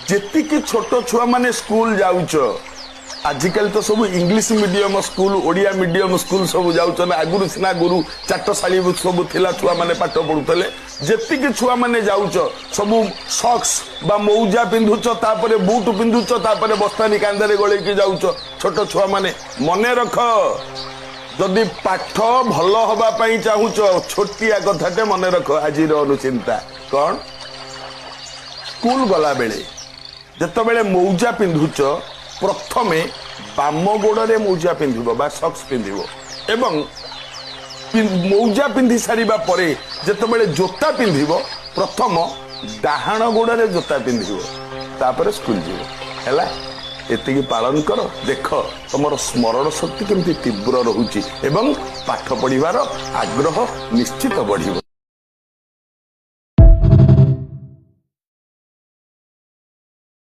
ଯେତିକି ଛୋଟ ଛୁଆମାନେ ସ୍କୁଲ ଯାଉଛ, ଆଜିକାଲି ତ ସବୁ English medium school, Odia medium school ସବୁ ଯାଉଛନ୍ତି। ଆଗରୁ ସିନା ଗୁରୁ ଚାଟଶାଳୀ ସବୁ ଥିଲା, ଛୁଆମାନେ ପାଠ ପଢୁଥିଲେ। ଯେତିକି ଛୁଆମାନେ ଯାଉଛ, ସବୁ ସକ୍ସ ବା ମୌଜା ପିନ୍ଧୁଛ, ତାପରେ ବୁଟ ପିନ୍ଧୁଛ, ତାପରେ ବସ୍ତାନି କାନ୍ଧରେ ଗଳେଇକି ଯାଉଛ। ଛୋଟ ଛୁଆମାନେ ମନେ ରଖ, ଯଦି ପାଠ ଭଲ ହବା ପାଇଁ ଚାହୁଁଛ, ଛୋଟିଆ କଥାଟେ ମନେ ରଖ। ଆଜିର ଅନୁଚିନ୍ତା କଣ? ସ୍କୁଲ ଗଲା ବେଳେ ଯେତେବେଳେ ମୌଜା ପିନ୍ଧୁଛ, ପ୍ରଥମେ ବାମ ଗୋଡରେ ମୌଜା ପିନ୍ଧିବ ବା ସକ୍ସ ପିନ୍ଧିବ ଏବଂ ମୌଜା ପିନ୍ଧି ସାରିବା ପରେ ଯେତେବେଳେ ଜୋତା ପିନ୍ଧିବ, ପ୍ରଥମ ଡାହାଣ ଗୋଡରେ ଜୋତା ପିନ୍ଧିବ, ତାପରେ ସ୍କୁଲ ଯିବ। ହେଲା, ଏତିକି ପାଳନ କର, ଦେଖ ତମର ସ୍ମରଣ ଶକ୍ତି କେମିତି ତୀବ୍ର ରହୁଛି ଏବଂ ପାଠ ପଢିବାର ଆଗ୍ରହ ନିଶ୍ଚିତ ବଢିବ।